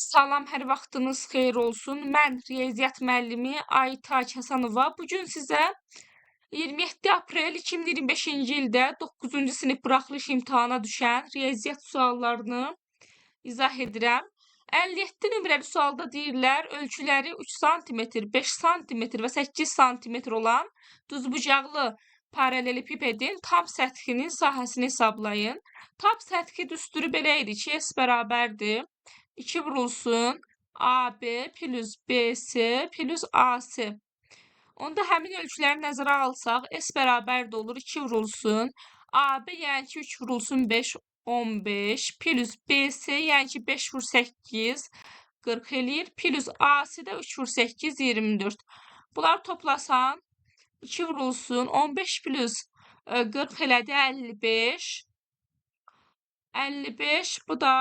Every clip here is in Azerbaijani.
Salam, hər vaxtınız xeyir olsun. Mən riyaziyyat müəllimi Aytaç Həsənova. Bu gün sizə 27 aprel 2025-ci ildə 9-cu sinif buraxılış imtahana düşən riyaziyyat suallarını izah edirəm. 57 nömrəli sualda deyirlər, ölçüləri 3 sm, 5 sm və 8 sm olan düzbucaqlı paralelipipedin tam səthinin sahəsini hesablayın. Tam səthi düsturu belə idi ki, S bərabərdir 2 vurulsun AB plus BC plus AC. Onda həmin ölçüləri nəzərə alsaq, S bərabər də olur 2 vurulsun AB, yəni ki 3 vurulsun 5, 15 plus BC, yəni ki 5 vur 8, 40 eləyir. Plus AC də 3 vur 8, 24. Bunları toplasan 2 vurulsun 15 plus 40 elədi 55. 55 bu da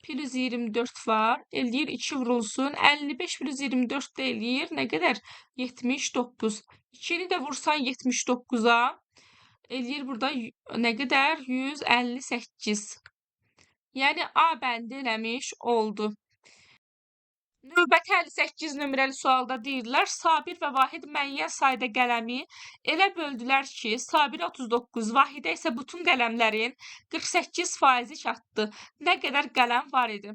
plus 24 var. Eləyir 2 vurulsun. 55 plus 24 də eləyir. Nə qədər? 79. 2-ni də vursan 79-a. Eləyir burada nə qədər? 158. Yəni A bəndi eləmiş oldu. Növbəti 58 nömrəli sualda deyirlər, Sabir və Vahid müəyyən sayda qələmi elə böldülər ki, Sabirə 39, Vahidə isə bütün qələmlərin 48%-i çatdı. Nə qədər qələm var idi?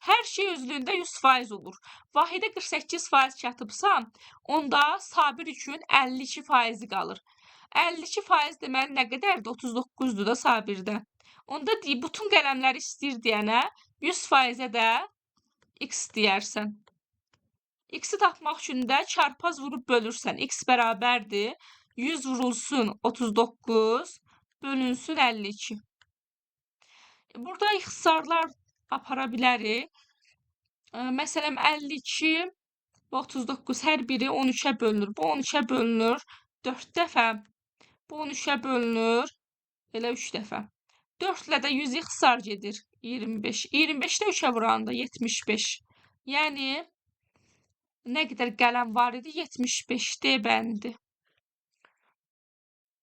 Hər şey özlüyündə 100% olur. Vahidə 48% çatıbsa, onda Sabir üçün 52%-i qalır. 52% deməli nə qədərdir? 39-dur da Sabirdə. Onda deyir, bütün qələmləri istəyir deyənə 100%-ə də x deyərsən. X-i tapmaq üçün də çarpaz vurub bölürsən. X bərabərdir 100 vurulsun 39 bölünsün 52. Burada ixtisarlar apara bilərik. Məsələn 52 və 39 hər biri 13-ə bölünür. Bu 13-ə bölünür 4 dəfə. Bu 13-ə bölünür elə 3 dəfə. 4 ilə də 100 ixtisar gedir. 25. 25-də 3-ə vuranda 75. Yəni nə qədər qələm var idi? 75 D bəndi.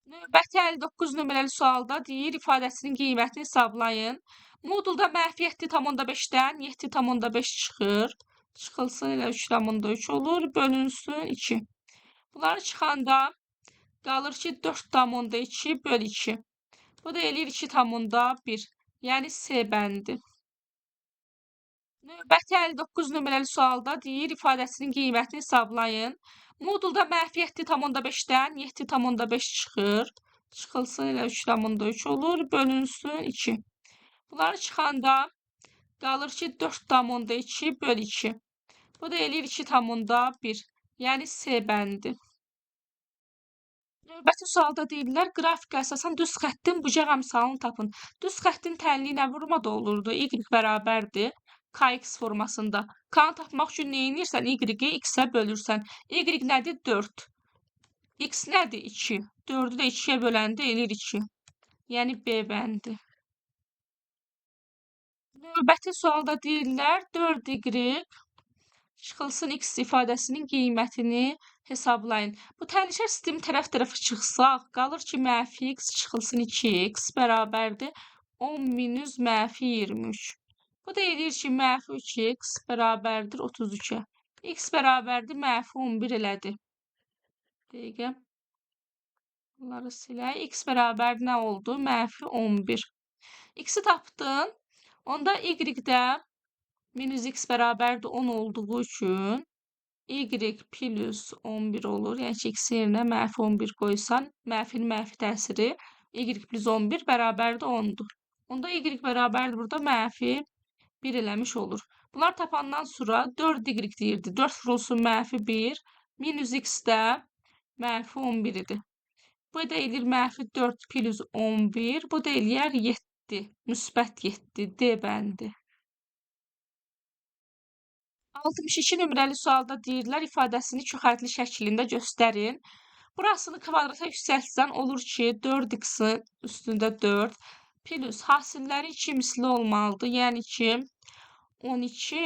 Növbəti 59 nömrəli sualda deyir, ifadəsinin qiymətini hesablayın. Modulda mənfi 7,5-dən 7,5 çıxır. Çıxılsın elə 3,3 olur. Bölünsün 2. Bunları çıxanda qalır ki 4,2 böl 2. Bu da eləyir 2,1. Yəni C bəndi. Növbəti 59 nömrəli sualda deyir, ifadəsinin qiymətini hesablayın. Modulda mənfi 7,5-dən 7,5 çıxır. Çıxılsın elə 3,3 olur. Bölünsün 2. Bunları çıxanda qalır ki 4,2 böl 2. Bu da eləyir 2,1. Yəni C bəndi. Növbəti sualda deyirlər, qrafikə əsasən düz xəttin bucaq əmsalını tapın. Düz xəttin tənliyi nə vurmada olurdu? Y bərabərdir KX formasında. K-nı tapmaq üçün nə edirsən? Y-i X-ə bölürsən. Y nədir? 4. X nədir? 2. 4-ü də 2-yə böləndə eləyir 2. Yəni B bəndi. Növbəti sualda deyirlər, 4Y çıxılsın X ifadəsinin qiymətini hesablayın. Bu tənişər sistemi tərəf-tərəfə çıxsaq, qalır ki, mənfi x çıxılsın 2x bərabərdir 10 minus mənfi 23. Bu da eləyir ki, mənfi 3x bərabərdir 33-ə. X bərabərdir mənfi 11 elədi. Dəqiqə. Bunları silək. X bərabər nə oldu? Mənfi 11. X-i tapdın. Onda Y-də minus x bərabərdir 10 olduğu üçün y plus 11 olur. Yəni ki, x yerinə mənfi 11 qoysan, mənfinin mənfi təsiri y plus 11 bərabərdir 10-dur. Onda y bərabərdir burada mənfi 1 eləmiş olur. Bunlar tapandan sonra 4y deyirdi. 4 vurulsun mənfi 1 minus x də mənfi 11 idi. Bu da eləyir mənfi 4 plus 11. Bu da eləyər 7. Müsbət 7. D bəndi. 62 nömrəli sualda deyirlər, ifadəsini çoxhədli şəklində göstərin. Burasını kvadrata yüksəltsən olur ki, 4x-in üstündə 4 plus hasilləri 2 misli olmalıdır. Yəni ki, 12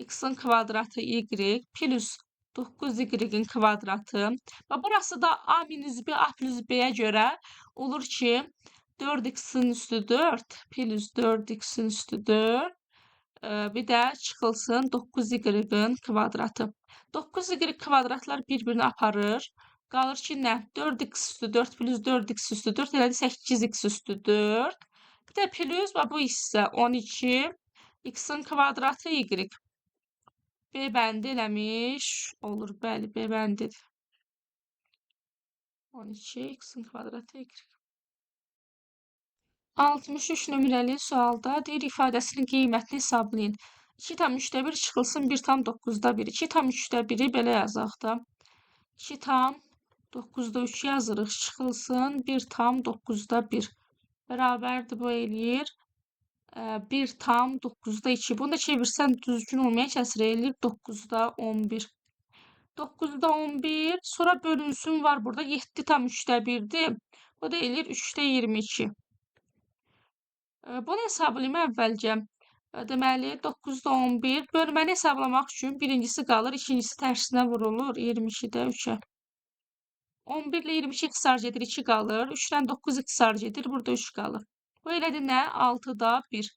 x-in kvadratı y plus 9y-in kvadratı. Və burası da a minus b, a plus b-yə görə olur ki, 4x-in üstü 4 plus 4x-in üstü 4 Bir də çıxılsın 9y-ın kvadratı. 9y kvadratlar bir-birini aparır. Qalır ki, nə? 4x üstü 4 plus 4x üstü 4 elədi 8x üstü 4. Bir də plus və bu hissə 12 x-in kvadratı y. B bəndi eləmiş olur. Bəli, B bəndidir. 12 x-in kvadratı y. 63 nömrəli sualda deyir ifadəsinin qiymətini hesablayın. 2,3-də 1 çıxılsın 1,9-da 1. 2,3-də 1-i belə yazaq da. 2,9-da 3 yazırıq. Çıxılsın 1,9-da 1. Bərabərdir bu eləyir. 1,9-da 2. Bunu da çevirsən düzgün olmayan kəsir eləyir 9-da 11. 9-da 11. Sonra bölünsün var burada. 7,3-də 1-dir. Bu da eləyir 3-də 22. Bunu hesablayayım əvvəlcə. Deməli 9-da 11. Bölməni hesablamaq üçün birincisi qalır, ikincisi tərsinə vurulur. 22-də 3-ə. 11 ilə 22 ixtisar gedir, 2 qalır. 3 ilə 9 ixtisar gedir, burada 3 qalır. Bu elədi nə? 6-da 1.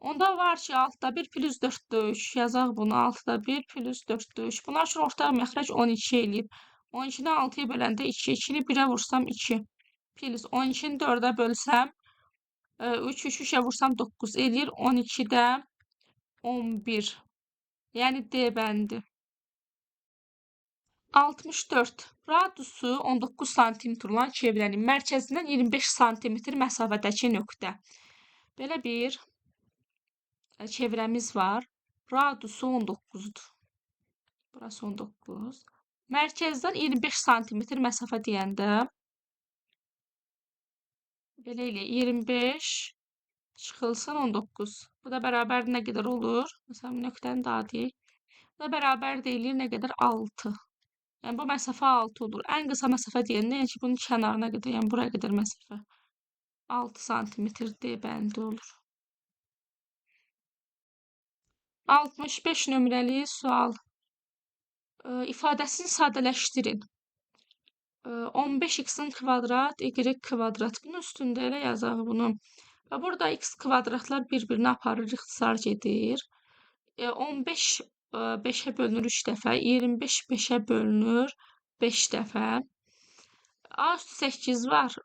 Onda var ki, 6-da 1 plus 4-də 3. Yazaq bunu. 6-da 1 plus 4-də 3. Bunlar üçün ortaq məxrəc 12 eləyir. 12-ni 6-ya böləndə 2. 2-ni 1-ə vursam 2. Plus 12-ni 4-ə bölsəm 3, 3, 3-ə vursam 9 eləyir. 12-də 11. Yəni D bəndi. 64. Radiusu 19 sm olan çevrənin mərkəzindən 25 sm məsafədəki nöqtə. Belə bir çevrəmiz var. Radiusu 19-dur. Burası 19. Mərkəzdən 25 sm məsafə deyəndə belə eləyək. 25 çıxılsın 19. Bu da bərabər nə qədər olur? Məsələn, nöqtəni daha deyək. Bu da bərabər deyilir nə qədər? 6. Yəni bu məsafə 6 olur. Ən qısa məsafə deyəndə, yəni ki, bunun kənarına qədər, yəni buraya qədər məsafə 6 sm D bəndi olur. 65 nömrəli sual. İfadəsini sadələşdirin. 15x-in kvadrat, y kvadrat. Bunun üstündə elə yazaq bunu. Və burada x kvadratlar bir-birini aparır, ixtisar gedir. 15 5-ə bölünür 3 dəfə, 25 5-ə bölünür 5 dəfə. A üstü 8 var.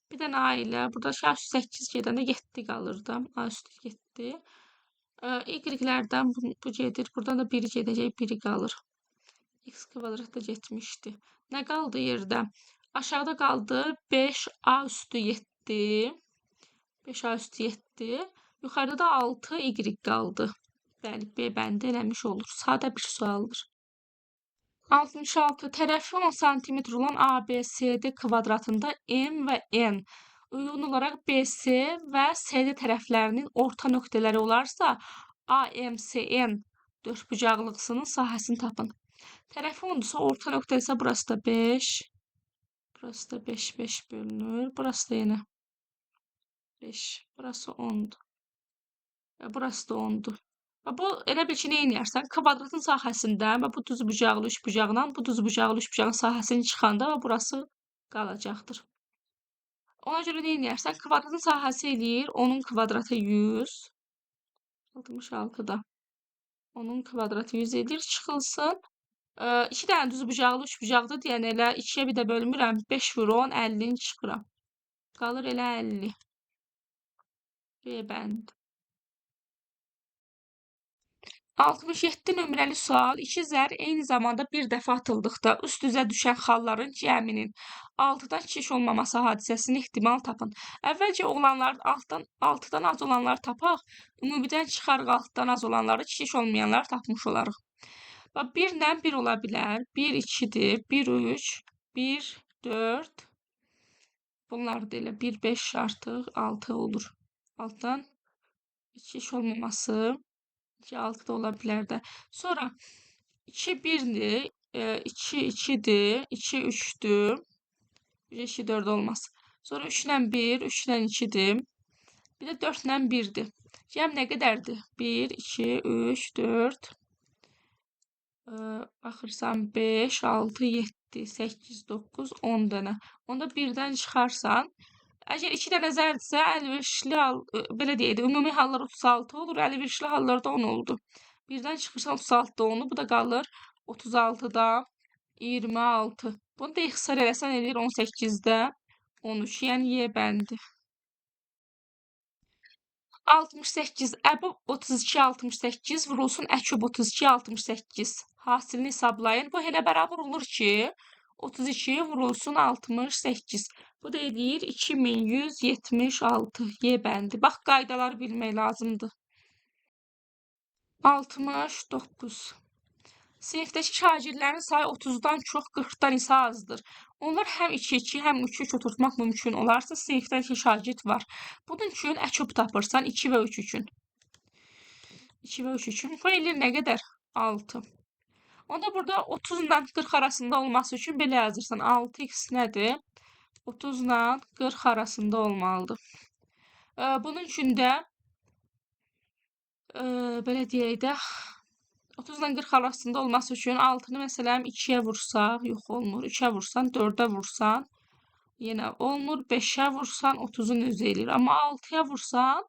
Bir dənə A ilə. Burada A üstü 8 gedəndə 7 qalır da. A üstü 7. Y-lərdən bu gedir. Buradan da 1 gedəcək, 1 qalır. X kvadrat da getmişdi. Nə qaldı yerdə? Aşağıda qaldı 5A üstü 7. 5A üstü 7. Yuxarıda da 6Y qaldı. Bəli, B bəndi eləmiş olur. Sadə bir sualdır. 66. Tərəfi 10 sm olan ABCD kvadratında M və N uyğun olaraq BC və CD tərəflərinin orta nöqtələri olarsa, AMCN dördbucaqlısının sahəsini tapın. Tərəfi 10-dursa, orta nöqtə isə burası da 5. Burası da 5, 5 bölünür. Burası da yenə 5. Burası 10-dur. Və burası da 10-dur. Və bu elə bil ki, nə eləyərsən? Kvadratın sahəsindən və bu düzbucaqlı üçbucaqla bu düzbucaqlı üçbucağın sahəsini çıxanda və burası qalacaqdır. Ona görə nə eləyərsən? Kvadratın sahəsi eləyir. Onun kvadratı 100. 66-da. Onun kvadratı 100 eləyir. Çıxılsın. 2 dənə düzbucaqlı üçbucaqdır deyən elə 2-yə bir də bölmürəm. 5 vur 10, 50-ni çıxıram. Qalır elə 50. B bəndi. 67 nömrəli sual. İki zər eyni zamanda bir dəfə atıldıqda üst-üzə düşən xalların cəminin 6-dan kiçik olmaması hadisəsini ehtimal tapın. Əvvəlcə olanlar 6-dan az olanları tapaq, ümumidən çıxarıq 6-dan az olanları, kiçik olmayanları tapmış olarıq. Bax, 1 ilə 1 ola bilər. 1, 2-dir. 1, 3, 1, 4. Bunlar da elə 1, 5 artıq 6 olur. 6-dan kiçik olmaması 2, 6 da ola bilər də. Sonra 2, 1-dir, 2, 2-dir, 2, 3-dür. 2, 4 olmaz. Sonra 3 ilə 1, 3 ilə 2-dir. Bir də 4 ilə 1-dir. Cəm nə qədərdir? 1, 2, 3, 4. Baxırsan 5, 6, 7, 8, 9, 10 dənə. Onda 1-dən çıxarsan, Əgər 2 dənə zərdsə, əlverişli hal, belə deyək də, ümumi hallar 36 olur, əlverişli hallarda 10 oldu. Birdən çıxırsan 36-da 10-u, bu da qalır 36-da 26. Bunu da ixtisar eləsən eləyir 18-də 13, yəni Y bəndi. 68, əb 32, 68 vurulsun əküb 32, 68. Hasilini hesablayın. Bu elə bərabər olur ki, 32 vurulsun 68. Bu da eləyir 2176 Y bəndi. Bax, qaydaları bilmək lazımdır. 69. Sinifdəki şagirdlərin sayı 30-dan çox, 40-dan isə azdır. Onlar həm 2-2, həm 3-3 oturtmaq mümkün olarsa, sinifdə 2 şagird var. Bunun üçün əküb tapırsan 2 və 3 üçün. 2 və 3 üçün. Bu eləyir nə qədər? 6. Onda burada 30 ilə 40 arasında olması üçün belə yazırsan. 6x nədir? 30 ilə 40 arasında olmalıdır. Bunun üçün də belə deyək də 30 ilə 40 arasında olması üçün 6-nı məsələn 2-yə vursaq, yox olmur. 3-ə vursan, 4-ə vursan, yenə olmur. 5-ə vursan 30-un özü eləyir. Amma 6-ya vursan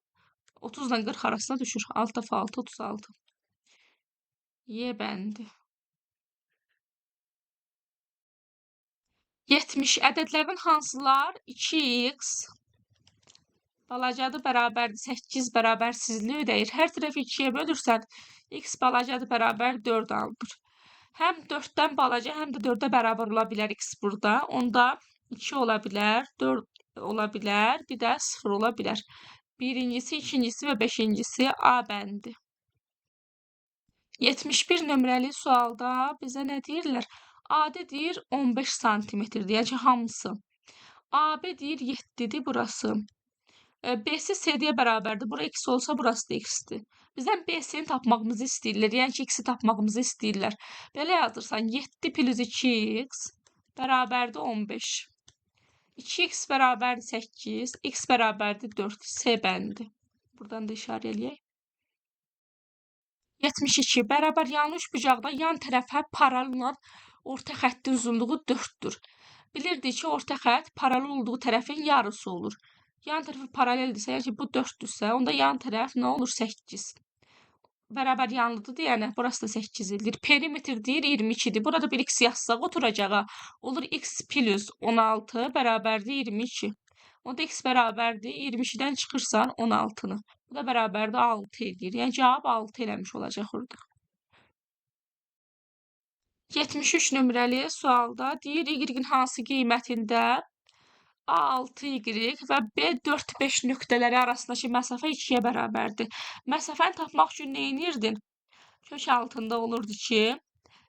30 ilə 40 arasında düşür. 6 dəfə 6, 36. Y bəndi. 70 ədədlərdən hansılar 2x balacadır bərabərdir 8 bərabərsizliyi ödəyir. Hər tərəfi 2-yə bölürsən, x balacadır bərabər 4 alınır. Həm 4-dən balaca, həm də 4-ə bərabər ola bilər x burada. Onda 2 ola bilər, 4 ola bilər, bir də 0 ola bilər. Birincisi, ikincisi və beşincisi A bəndi. 71 nömrəli sualda bizə nə deyirlər? AD deyir 15 santimetrdir, yəni ki, hamısı. AB deyir 7-dir burası. BC CD-yə bərabərdir. Bura x olsa, burası da x-dir. Bizdən BC-ni tapmağımızı istəyirlər. Yəni ki, x-i tapmağımızı istəyirlər. Belə yazırsan, 7 plus 2x bərabərdir 15. 2x bərabərdir 8, x bərabərdir 4. C bəndi. Buradan da işarə eləyək. 72. Bərabər yanlı üçbucaqda yan tərəfə paralel olan orta xəttin uzunluğu 4-dür. Bilirdik ki, orta xətt paralel olduğu tərəfin yarısı olur. Yan tərəfi paraleldirsə, yəni ki, bu 4-dürsə, onda yan tərəf nə olur? 8. Bərabər yanlıdır deyənə, burası da 8 eləyir. Perimetr deyir 22-dir. Burada bir x yazsaq oturacağa olur x plus 16 bərabərdir 22. Onda x bərabərdir 22-dən çıxırsan 16-nı. Bu da bərabərdir 6 eləyir. Yəni cavab 6 eləmiş olacaq orada. 73 nömrəli sualda deyir y-in hansı qiymətində A6Y və B4-5 nöqtələri arasındakı məsafə 2-yə bərabərdir. Məsafəni tapmaq üçün nə edirdin? Kök altında olurdu ki,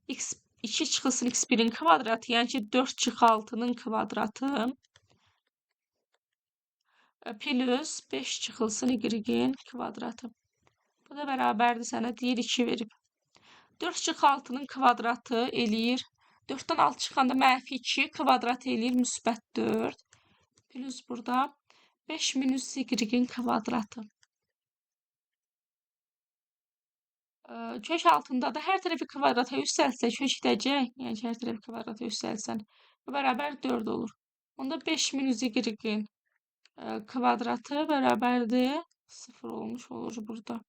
x 2 çıxılsın x1-in kvadratı, yəni ki 4 çıx 6-nın kvadratı plus 5 çıxılsın y-in kvadratı. Bu da bərabərdir sənə deyir 2 verib. 4 çıx 6-nın kvadratı eləyir. 4-dən 6 çıxanda mənfi 2 kvadrat eləyir müsbət 4. Plus burada 5 minus y-in kvadratı. Kök altında da hər tərəfi kvadrata yüksəltsə kök edəcək. Yəni ki, hər tərəfi kvadrata yüksəltsən. Bu bərabər 4 olur. Onda 5 minus y-in kvadratı bərabərdir 0 olmuş olur burada.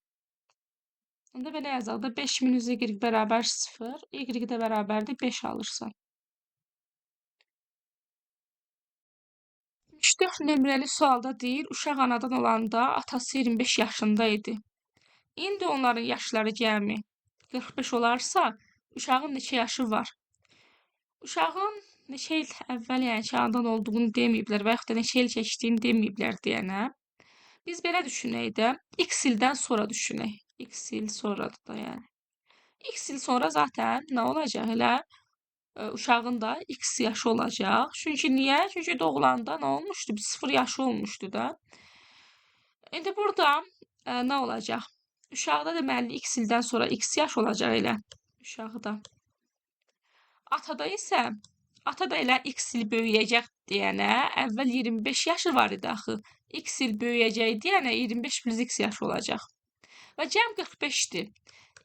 Onda belə yazaq da 5 minus y bərabər 0, y də bərabərdir 5 alırsan. 74 nömrəli sualda deyir, uşaq anadan olanda atası 25 yaşında idi. İndi onların yaşları cəmi 45 olarsa, uşağın neçə yaşı var? Uşağın neçə il əvvəl, yəni ki, anadan olduğunu deməyiblər və yaxud da neçə il keçdiyini deməyiblər deyənə. Biz belə düşünək də, x ildən sonra düşünək. X il sonradır da yəni. X il sonra zaten nə olacaq elə? Uşağın da x yaşı olacaq. Çünki niyə? Çünki doğulanda nə olmuşdu? 0 yaşı olmuşdu da. İndi burada nə olacaq? Uşaqda deməli x ildən sonra x yaş olacaq elə uşaqda. Atada isə ata da elə x il böyüyəcək deyənə əvvəl 25 yaşı var idi axı. X il böyüyəcək deyənə 25 plus x yaşı olacaq. Və cəm 45-dir.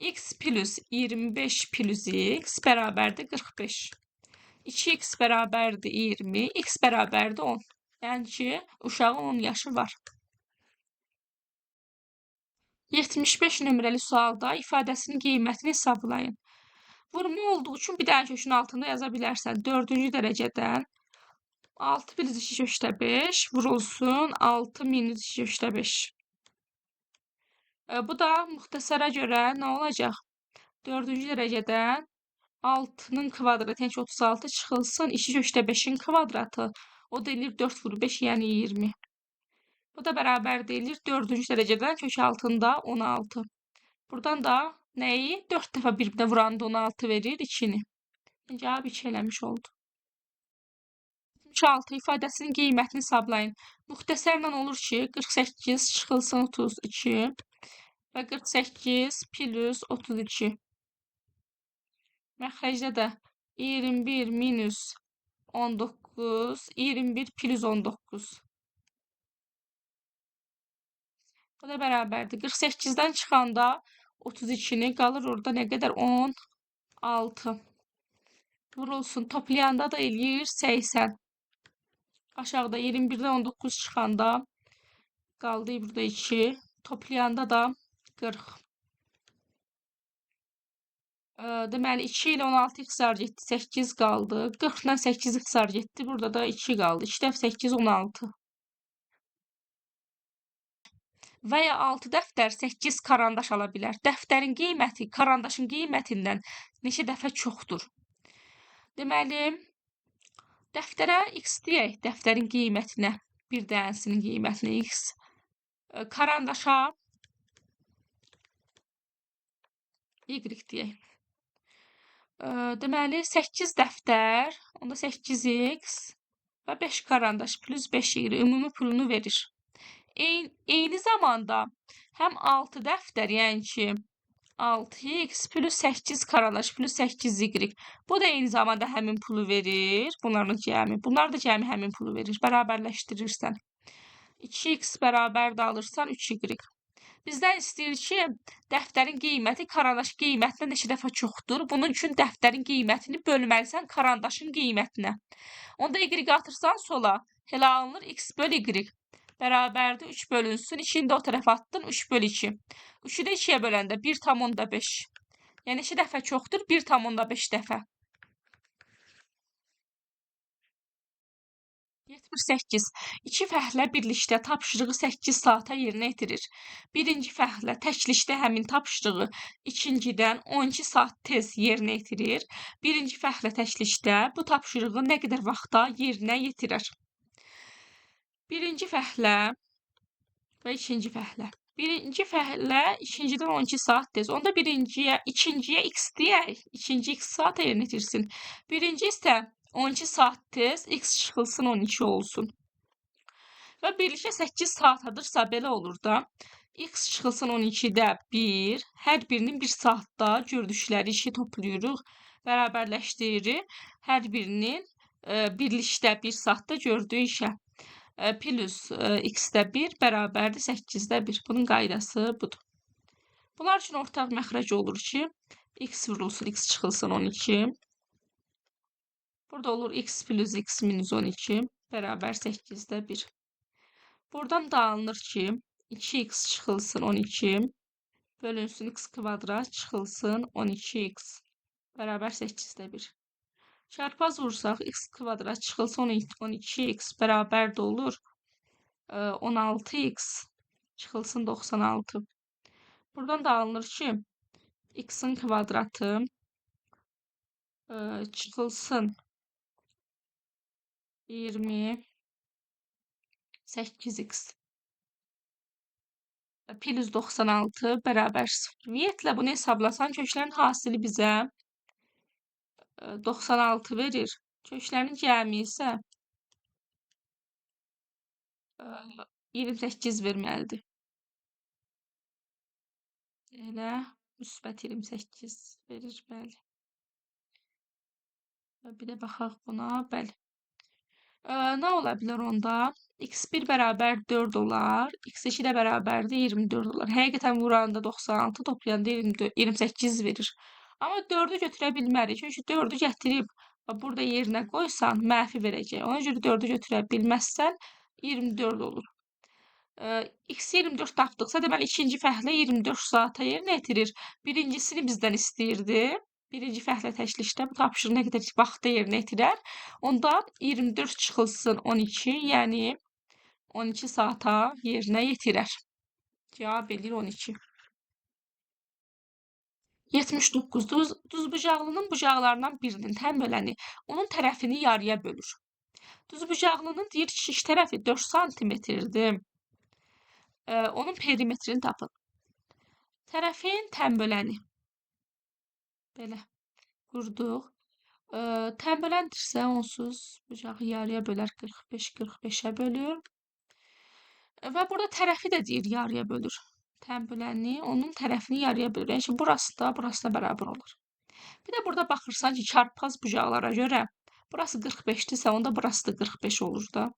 X plus 25 plus x bərabərdir 45. 2x bərabərdir 20, x bərabərdir 10. Yəni ki, uşağın 10 yaşı var. 75 nömrəli sualda ifadəsinin qiymətini hesablayın. Vurma olduğu üçün bir dənə kökün altında yaza bilərsən. 4-cü dərəcədən 6 plus 2 kökdə 5 vurulsun 6 minus 2 kökdə 5. Bu da müxtəsərə görə nə olacaq? 4-cü dərəcədən 6-nın kvadratı, yəni ki 36 çıxılsın 2 kökdə 5-in kvadratı. O da eləyir 4 vur 5, yəni 20. Bu da bərabər deyilir 4-cü dərəcədən kök altında 16. Buradan da nəyi? 4 dəfə bir-birinə vuranda 16 verir 2-ni. Cavab 2 eləmiş oldu. 76 ifadəsinin qiymətini hesablayın. Müxtəsərlə olur ki, 48 çıxılsın 32 və 48 plus 32. Məxrəcdə də 21 minus 19, 21 plus 19. Bu da bərabərdir. 48-dən çıxanda 32-ni qalır orada nə qədər? 16. Vurulsun. Toplayanda da eləyir 80. Aşağıda 21-dən 19 çıxanda qaldı burada 2. Toplayanda da 40. Deməli 2 ilə 16 ixtisar getdi, 8 qaldı. 40 ilə 8 ixtisar getdi. Burada da 2 qaldı. 2 dəfə 8, 16. Və ya 6 dəftər 8 karandaş ala bilər. Dəftərin qiyməti karandaşın qiymətindən neçə dəfə çoxdur? Deməli, dəftərə x deyək, dəftərin qiymətinə, bir dənəsinin qiymətinə x. Karandaşa y deyək. Deməli, 8 dəftər, onda 8x və 5 karandaş plus 5y ümumi pulunu verir. Eyni zamanda həm 6 dəftər, yəni ki 6x plus 8 karandaş plus 8y. Bu da eyni zamanda həmin pulu verir. Bunların cəmi. Bunlar da cəmi həmin pulu verir. Bərabərləşdirirsən. 2x bərabər də alırsan 3y. Bizdən istəyir ki, dəftərin qiyməti karandaş qiymətinə neçə dəfə çoxdur. Bunun üçün dəftərin qiymətini bölməlisən karandaşın qiymətinə. Onda y atırsan sola, elə alınır x böl y. Bərabərdir 3 bölünsün. 2-ni də o tərəfə atdın 3 böl 2. 3-ü də 2-yə böləndə 1,5. Yəni neçə dəfə çoxdur? 1,5 dəfə. 78. İki fəhlə birlikdə tapşırığı 8 saata yerinə yetirir. Birinci fəhlə təklikdə həmin tapşırığı ikincidən 12 saat tez yerinə yetirir. Birinci fəhlə təklikdə bu tapşırığı nə qədər vaxtda yerinə yetirər? Birinci fəhlə və ikinci fəhlə. Birinci fəhlə ikincidən 12 saat tez. Onda birinciyə, ikinciyə x deyək. İkinci x saat yerinə yetirsin. Birinci isə 12 saat tez, x çıxılsın 12 olsun. Və birlikdə 8 saatadırsa belə olur da. X çıxılsın 12-də 1. Hər birinin 1 saatda gördükləri işi toplayırıq. Bərabərləşdiririk. Hər birinin birlikdə 1 saatda gördüyü işə. Plus x-də 1 bərabərdir 8-də 1. Bunun qaydası budur. Bunlar üçün ortaq məxrəc olur ki, x vurulsun, x çıxılsın 12. Burada olur x plus x minus 12 bərabər 8-də 1. Buradan da alınır ki, 2x çıxılsın 12 bölünsün x kvadrat çıxılsın 12x bərabər 8-də 1. Çarpaz vursaq x kvadrat çıxılsın 12x bərabər də olur 16x çıxılsın 96. Buradan da alınır ki, x-in kvadratı çıxılsın 28x plus 96 bərabər 0. Ümumiyyətlə bunu hesablasan köklərin hasili bizə 96 verir. Köklərin cəmi isə 28 verməlidir. Elə müsbət 28 verir, bəli. Bir də baxaq buna, bəli. Nə ola bilər onda? x1 bərabər 4 olar. x2 də bərabərdir 24 olar. Həqiqətən vuranda 96, toplayanda 28 verir. Amma 4-ü götürə bilmərik. Çünki 4-ü gətirib Və burada yerinə qoysan, mənfi verəcək. Ona görə 4-ü götürə bilməzsən, 24 olur. X 24 tapdıqsa, deməli, ikinci fəhlə 24 saata yerinə yetirir. Birincisini bizdən istəyirdi. Birinci fəhlə təklikdə bu tapşırıq nə qədər vaxtda yerinə yetirər. Onda 24 çıxılsın 12, yəni 12 saata yerinə yetirər. Cavab eləyir 12. 79. Düzbucaqlının bucaqlarından birinin tənböləni onun tərəfini yarıya bölür. Düzbucaqlının deyir şiş tərəfi 4 santimetrdir. Onun perimetrini tapın. Tərəfin tənböləni. Belə qurduq. Tənböləndirsə onsuz bucağı yarıya bölər 45, 45-ə bölür. Və burada tərəfi də deyir yarıya bölür. Tənböləni onun tərəfini yarıya bölür. Yəni ki, burası da burasına bərabər olur. Bir də burada baxırsan ki, çarpaz bucaqlara görə burası 45-dirsə, onda burası da 45 olur da.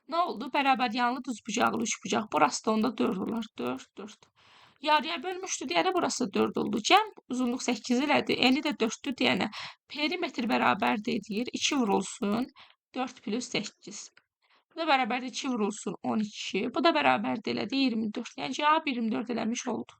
Nə oldu? Bərabər yanlı düzbucaqlı üçbucaq. Burası da onda 4 olar. 4, 4. Yarıya bölmüşdü deyənə burası da 4 oldu. Cəm uzunluq 8 elədi. Eni də 4-dür deyənə perimetr bərabərdir deyir. 2 vurulsun 4 plus 8. Bu da bərabərdir 2 vurulsun 12. Bu da bərabərdir elədi 24. Yəni cavab 24 eləmiş oldu.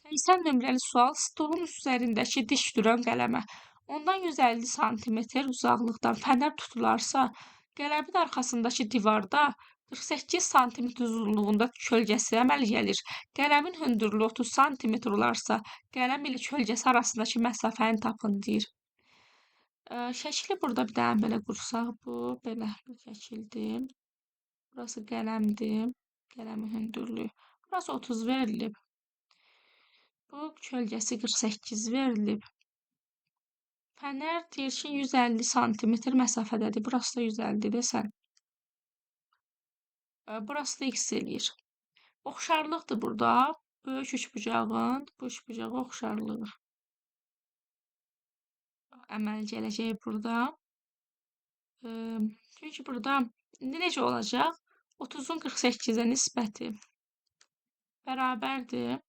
80 nömrəli sual stolun üzərindəki dik duran qələmə ondan 150 sm uzaqlıqdan fənər tutularsa, qələmin arxasındakı divarda 48 sm uzunluğunda kölgəsi əməl gəlir. Qələmin hündürlüyü 30 sm olarsa, qələm ilə kölgəsi arasındakı məsafəni tapın deyir. Şəkli burada bir dənə belə qursaq, bu belə bir şəkildir. Burası qələmdir, qələmin hündürlüyü. Burası 30 verilib. Bu kölgəsi 48 verilib. Fənər deyir ki, 150 sm məsafədədir. Burası da 150 desən. Burası da x eləyir. Oxşarlıqdır burada. Böyük üçbucağın bu üçbucağa oxşarlığı əməl gələcək burada. Çünki burada indi necə olacaq? 30-un 48-ə nisbəti bərabərdir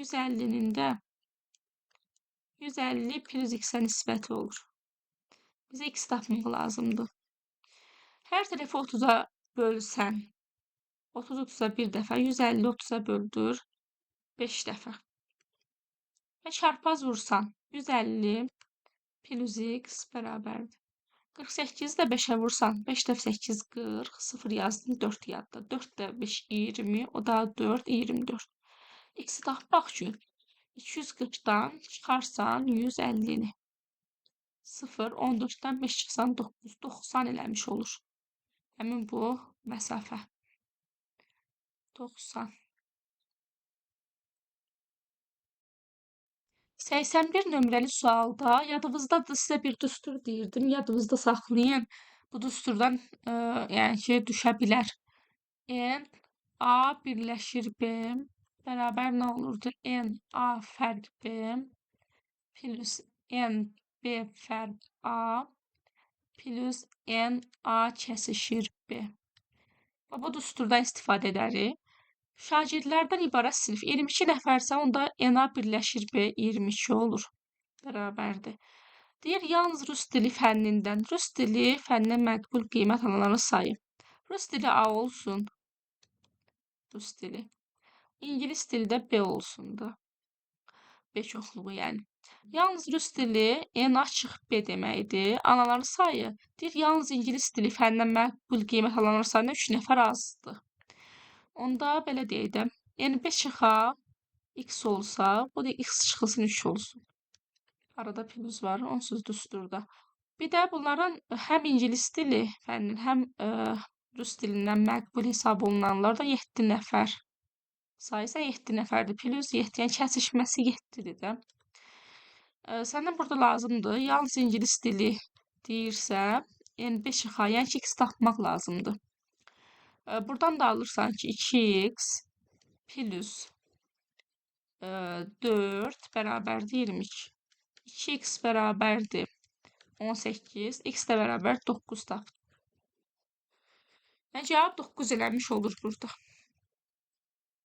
150-nin də 150 plus x-ə nisbəti olur. Bizə x tapmaq lazımdır. Hər tərəfi 30-a bölsən, 30 30-a bir dəfə, 150 30-a böldür 5 dəfə. Və çarpaz vursan, 150 plus x bərabərdir. 48-i də 5-ə vursan, 5 dəfə 8, 40, 0 yazdım, 4 yadda. 4 də 5, 20, o da 4, 24. X-i tapmaq üçün 240-dan çıxarsan 150-ni. 0, 14-dən 5 çıxsan 9, 90 eləmiş olur. Həmin bu məsafə. 90. 81 nömrəli sualda yadınızdadır, sizə bir düstur deyirdim. Yadınızda saxlayın. Bu düsturdan yəni ki, düşə bilər. N, A birləşir B bərabər nə olurdu? N, A fərq B plus N, B fərq A plus N, A kəsişir B. Bu düsturdan istifadə edərik. Şagirdlərdən ibarət sinif 22 nəfərsə, onda NA birləşir B 22 olur. Bərabərdir. Deyir, yalnız rus dili fənnindən, rus dili fənninə məqbul qiymət alanların sayı. Rus dili A olsun. Rus dili. İngilis dili də B olsun da. B çoxluğu yəni. Yalnız rus dili N açıq B deməkdir. Anaların sayı. Deyir, yalnız ingilis dili fənnindən məqbul qiymət alanların sayından 3 nəfər azdır. Onda belə deyək də, yəni 5 çıxa x olsa, bu da x çıxılsın 3 olsun. Arada plus var, onsuz düsturda. Bir də bunların həm ingilis dili fənninin, həm rus dilindən məqbul hesab olunanlar da 7 nəfər. Sayı 7 nəfərdir. Plus 7, yəni kəsişməsi 7-dir də. Səndən burada lazımdır. Yalnız ingilis dili deyirsə, yəni 5 çıxa, yəni ki, x tapmaq lazımdır. Buradan da alırsan ki, 2x plus 4 bərabərdir 22. 2x bərabərdir 18, x də bərabər 9 tapdı. Yəni, cavab 9 eləmiş olur burada.